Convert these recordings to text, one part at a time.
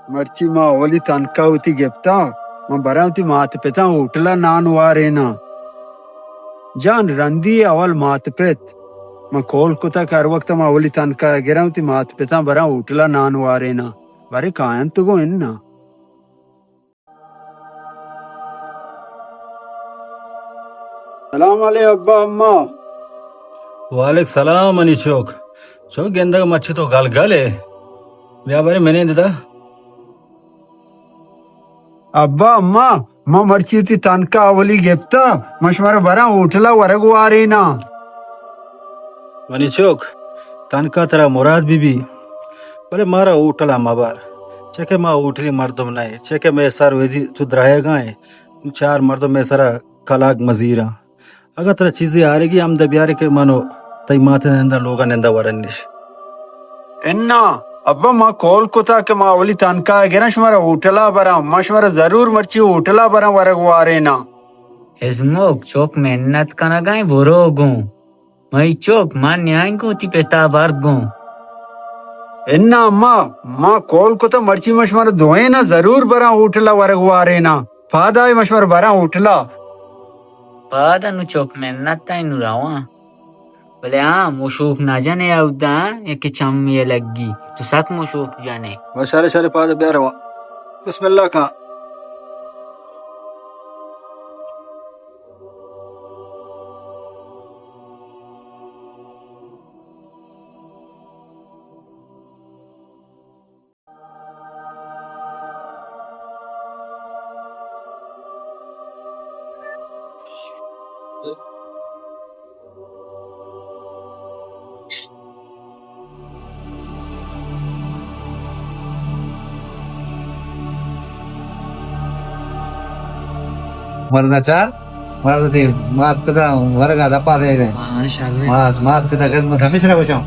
مرچی ما اولی تنکا وتی گپتا، من براں وتی مات پتاں ہوٹلا نان واریناں۔ جان رندی اول مات پت، من کول کتا کہ ہر وقت ما اولی تنکا گراں وتی مات پتاں براں ہوٹلا نان واریناں، بارے کاینت گوں اناں۔ سلام علیکم ابا اماں۔ وعلیکم سلام منی چوک۔ چوک گندگ مرچی تو گل گل ئے۔ بیا بارے منی ددا۔ ابا اماں، ما مرچی وتی تنکا اولی گپتا، ما شمارا براں ہوٹلا ورگ واریناں۔ منی چوک، تنکا ترا مراد بی بی، بلے مارا ہوٹلا مبر، چہ کہ ما ہوٹلی مردم نہ ایں، چہ کہ مئے سر ویزی چو درایگا ایں، چار مردم مئے سرا کلاگ مزیراں۔ اگاں ترا چیزے آرگی ہمدا بیارے کہ منو تئی مات نندا لوگا نندا ورنش۔ انا ابا، ما کول کتا کہ ما اولی تنکا گراں شمارا ہوٹلا براں، ما شمارا ضرور مرچی ہوٹلا براں ورگ واریناں۔ ہزموک چوک منت کنگا ایں، برو گوں۔ مئی چوک، من نیائیں گوں وتی پتا برگ گوں۔ انا اماں، ما کول کتا مرچی ما شمارا دوئیناں ضرور براں ہوٹلا ورگ واریناں۔ پادا اے ما شمارا براں ہوٹلا۔ پادا نو چوک منت ایں نو رواں۔ بلے ہاں، مشوک نہ جنے اودا، ہاں، یکے چمی لگی۔ تو سک مشوک جنے۔ بس شرے شرے پادا بیا رواں۔ بسم اللہ کاں۔ ورنا چار، ورنا دے، مات پتا ورگا دپا دے گئے۔ ہاں، انشاءاللہ۔ مات، مات پتا خدمت ہمیشہ بچاؤ۔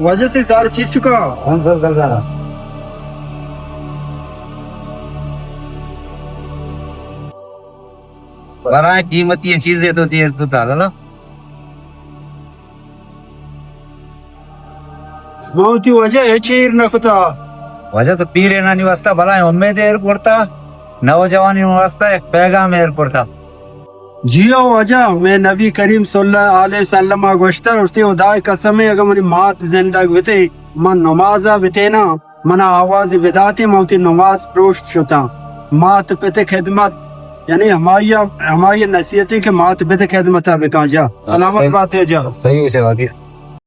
واجہ سے سار چیز چکا۔ ہم سر دلدارا۔ برائے قیمتی چیزے تو دیر تو دالا نا۔ ما وتی واجہ ہچ ایر نہ کتا۔ واجہ تو پیرینانی واسطہ بلائیں امید ایر کرتا، نوجوانی واسطہ ایک پیغام ایر کرتا۔ جی او واجہ، مئے نبی کریم صلی اللہ علیہ وسلم ءَ گوشتہ، گوشتی، خدائے قسم اے، اگاں منی مات زندگ بتے، من نماز ءَ بتیناں، منا آواز بداتے، من وتی نماز پروشت شتاں۔ مات پت خدمت، یعنی ہمائی، ہمائی نصیحت اے کہ مات پت خدمت ءَ بکاں جا۔ سلامت صحیح۔ باتے جا۔ صحیح گوشے واقعی۔